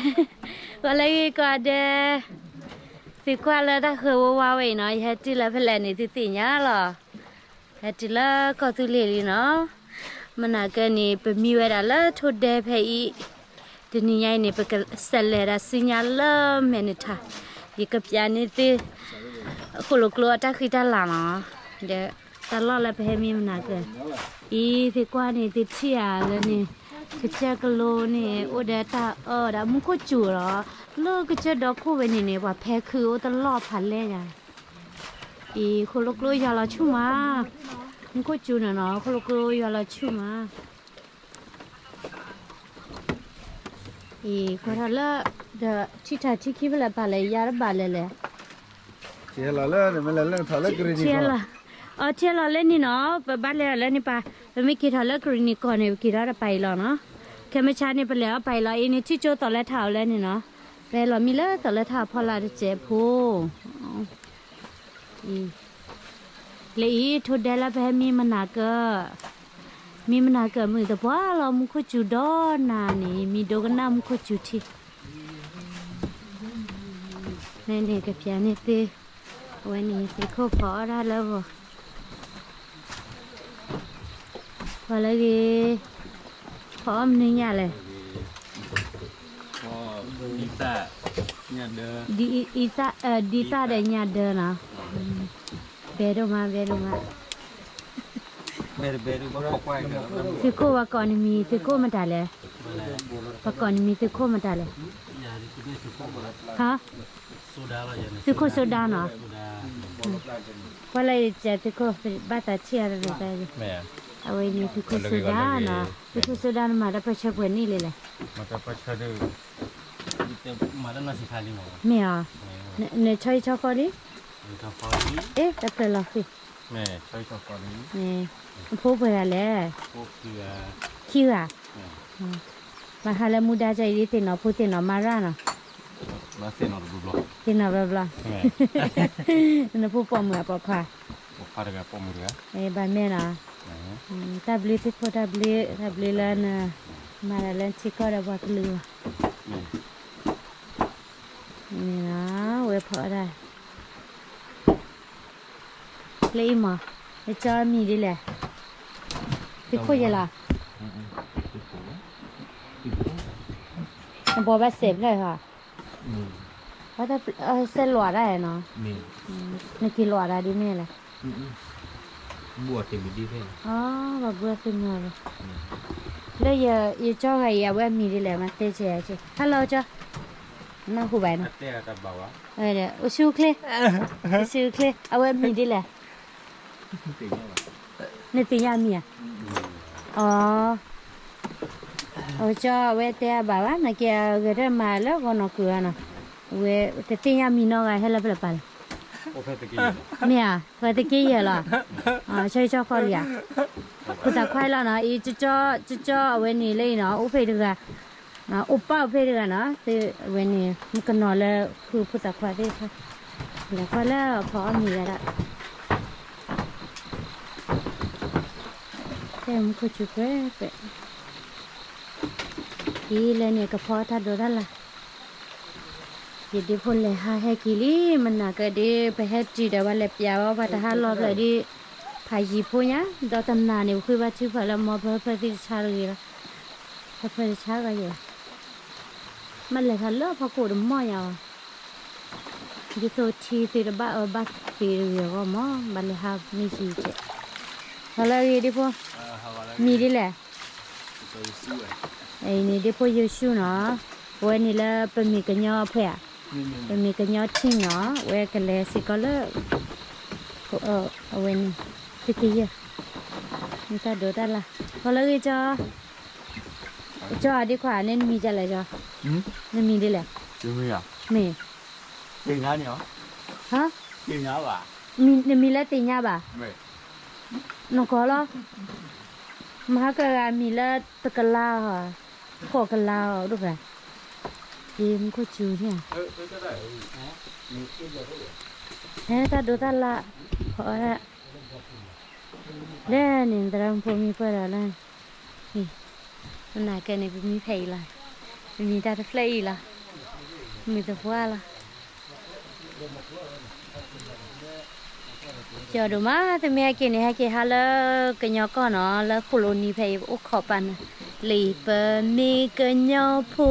ပှၤလၢဂ့ၤကိးဂၤဒဲး, သုကွၢ်လၢတၢ်ဃၢၤဝါဝါဝဲအံၤနီၤ, ယဟဲတုၤလၢဖဲလဲၣ်န့ၣ် သုသ့ၣ်ညါလီၤ. ဟဲတုၤလၢကီၢ်သူလ့ၤလံနီၤ. မနၤကဲန့ၣ် ပမံဝဲဒၣ်လၢထိၣ်ဒဲဖဲအံၤ, တနံၤညါအံၤန့ၣ် ပကစးလဲၤဒၣ်ဆူညါလၢမဲာ်နထၢ်, ယကပျးန့ၢ်သု ဃိၣ်လိာ်ကျိအတၢ်ဃံတၢ်လၤနီၤ, ဒီးတၢ်လီၢ်လၢပဟဲမံမနၤကဲ, အံၤသုကွၢ်န့ၣ် သုထံၣ်ဧါလၢန့ၣ်, ကစၢၢ်ကလိန့ၣ် အိၣ်ဒီးတၢ်အၢဒီးမူခိၣ်စူၤလီၤ, လၢကစၢၢ်ဒီခိၣ်ဝဲန့ၣ်န့ၣ် ပှၤဖဲခုအိၣ်တလီၢ်ဖးလဲၢ်ညါ, အံၤဃိၣ်လိာ်ကျိယွၤလီၤဆူၣ်မး, မူခိၣ်စူၤန့ၣ်နီၤ ဃိၣ်လိာ်ကျိယွၤလီၤဆူၣ်မး. အံၤကွၢ်ထီၣ်လၢ ဒီးထံထးထံခံဖဲလဲၣ်ပာ်လဲၣ် ယါတဘၣ်လဲၣ်လဲၣ်, ထံလီၤလၢန့ၣ် မ့ၢ်လဲၤလၢနထီၣ်လၢကရံၣ်နံၣ်ကီၢ်, အထံလီၤလၢန့ၣ်နီၤ ပဘၣ်လဲၤအီၤလၢန့ၣ်ပၢ်, ပမ့ၢ်က့ၤထီၣ်လၢကရံၣ်နံၣ်ကီၢ်န့ၣ် ပက့ၤထီၣ်တပာ်အံၤလီၤနီၤ, ခဲမုၢ်ဆါန့ၣ် ပလဲၤအီၤပာ်အံၤလီၤ, အံၤန့ၣ်ထံကၠိသီးလၢထးအီၤလၢန့ၣ်နီၤ, ပဟဲလီၤမံလၢသီးလၢထးအဖီလာ်တစဲးဖိ လၢအံၤ ထိၣ်ဒဲလၢပဟဲမံမနၤကဲ, မံမနၤကဲမုၢ်သပှၢ်လီၤ မူခိၣ်စူၤဒီးနၤန့ၣ် မံဒိကနၣ်မူခိၣ်စူၤထံ, မ့ၢ်န့ၣ်ကပျးန့ၢ်သ့, အဝဲန့ၣ်သုးခိၣ်ဖီအီၣ်တၢ်လၢဂီၤ, ပှၤလၢဂ့ၤ, ဖီအီၣ်မနုၤညါလဲၣ် ဒ်သၣ်ဒီးညၣ်ဒၢနီၤ, ဘဲဒိၣ်မး ဘဲဒိၣ်မး, သုးခိၣ်ပှၤကိးနမံၤ သုးခိၣ်မတၤလဲၣ်, ပှၤကိးနမံၤသုးခိၣ်မတၤလဲၣ်, သုးခိၣ်စိဒါနီၤ, ကွၢ်လၢယစဲးသုးခိၣ် ဘၣ်သးထံၣ်အါတရၢ်, အဝဲန့ၣ်သုးခိၣ်စိဒါနီၤ, သုးခိၣ်စိဒါနမၤတၢ်ပၢၢ်ဆၢပှဲၤနံၣ်လံလဲၣ်, မ့ၢ်အီၤ, နဆီဟံၣ်ဆီဃီလံ, အ့ တၢ်ဖျၢၣ်လီၤဃံၤ, အဖိပှဲၤဂၤလဲၣ်, ခံဂၤ, မဟါလၢမူဒါကၢအံၤဒ်သ့ၣ်နီၣ်ဖိသ့ၣ်နီၣ်မၤရၣ်နီၤ, သ့ၣ်နီၣ်ဘျီဘျီ, နဖိပိာ်မုၣ်အပိာ်ခွါ, ဘၣ်မ့ၢ်နီၤ, တၢ်ဘျုးသုးခိၣ် တၢ်ဘျုး တၢ်ဘျုးလၢန မၤတၢ်လၢထံကီၢ်ဒီးပှၤကလုာ်အဂီၢ်, ဝဲဖီအီၣ်တၢ် လၢအံၤမး, နကၠီမံၤဒ်လဲၣ်, သုးခိၣ်ယဲလီၤ, နဘိးဘၣ်စဲးဖျၢၣ်ဟီ, စဲးလီၤတၢ်နီၤ, နက့ၤလီၤတၢ်ဒ်မ့ၢ်လဲၣ်, ဘၣ်ဘှီသ့ၣ်မီၤ, လၢယကၠီဂၤအံၤ အဝဲအမံၤဒ်လဲၣ် မၤသ့စဲး, hello ကၠီ, နၢ်ဟူဘၣ်နီၤ, အိၣ်ဆူၣ်ချ့, အိၣ်ဆူၣ်ချ့ အဝဲအမံၤဒ်လဲၣ်, နသ့ၣ်ညါမံၤဧါ, အီ အကၠီအဝဲတဲအဘၣ်ဘၣ် နာ်က့အဂဲၤတၢ်မၤလၢဂီၤနီၢ်ကုၢ်ဧါနီၤ, အဝဲတသ့ၣ်ညါမံၤနီတဂၤ ဟဲလၢဖဲလဲၣ်ပၢ်လဲၣ်, မ့ၢ်ဧါ, ပှၤသုးက့ယဲၢ်လီၤ, ဆီဆီဃီလံဧါ, ဖိသၣ်ခွါလီၤနီၤ, အံၤ ကၠီအဝဲန့ၣ်လၢအံၤနီၤ အိၣ်ဖဲတဂၤ, အိၣ်ပၢ်အိၣ်ဖဲတဂၤနီၤ, သုအဝဲန့ၣ် မုၣ်ကနီၤလၢဃုဖိသၣ်ခွါသ့ၣ်တဖၣ်, လဲၤကွၢ်လၢအဖီအီၣ်မံၤဂၤဒၣ် တဲမူခိၣ်စူၤကွဲကွဲ, အံၤလဲၤန့ၣ်ကဖီအီၣ်တၢ်ဒိးတၢ်လၢ်, ယဒ့ဖိလဲၤဟးဟဲက့ၤလံ, မနၤကဒ့ ပဟဲတုၤဒီးပှၤလဲၤပျးဝဲပှၤတဟါလီၤဖျၢၣ်ဒ်, ဖးယံၤဖိညါ, ဒီးတနၤန့ၣ် ပဃ့ဘါထုကဖၣ်လၢမီဖၢဖၢသ့ၣ်တဆါတဂ့ၤလီၤ, ဖၢဖၢတဆါဂၤယဲၢ်, မ့ၢ်လဲၤထီၣ်လၢဖီခိၣ်တမီၢ်ညါအီၤ ဒ်သိးထံသ့တဘၣ်အၢဘၣ်သ့တဂ့ၤအဂီၢ်မး ဘၣ်လဲၤဟးမ့ၢ်ယံၤကဲး, ဟီလၢအဂ့ၤဒ့ဖိ, မံၤဒ်လဲၣ်, အံၤန့ၣ်ဒ့ဖိယိၤၡူနီၤ, အဝဲန့ၣ်လၢပမ့ၢ်ကညီဖှဲးဧါ, ပမ့ၢ်ကညီထံၣ်နီၤ အဝဲကလဲၤစ့ၢ်ကီးလၢ အဝဲန့ၣ် သုးက့ယဲၢ်, မ့ၢ်တၢ်ဒိးတၢ်လၢ်, ဟီလၢအဂ့ၤကၠီ, ကၠီအဒ့ခွါန့ၣ်နမံၤဒ်လဲၣ်ကၠီ, နမံၤဒ်လဲၣ်, မ့ၢ် ဟါ, နမံၤလၢသ့ၣ်ညါဘၣ်, နီၢ်ကီၢ်လီၤ, မဟါကဂၤမံၤလၢတကလါ, ကိးကလါအီၤဒိၣ်ဖဲ, က့မူခိၣ်စူၤန့ၣ်, ဟဲတၢ်ဒိးတၢ်လၢ်, ဖီအီၣ်ဒၣ်, လဲၣ်န့ၣ် သရၣ်မုၣ်ဖိမံၤပၢၢ်ဒီးလၢ, မနၤကဲန့ၣ် ပမံဖဲအံၤလီၤ, ပမံတၢ်တဖျၢၣ်အံၤလီၤ မုၢ်သပှၢ်လီၤ. ကၠီဒိၣ်မး တမ့ၢ်ဟဲက့ၤန့ၣ် ဟဲက့ၤဟးလၢကညီကီၢ်နီၤ လၢ colony ဖဲအံၤ ပအိၣ်ခိးပာ်နၤ လံာ်ပမ့ၢ်ကညီဖိ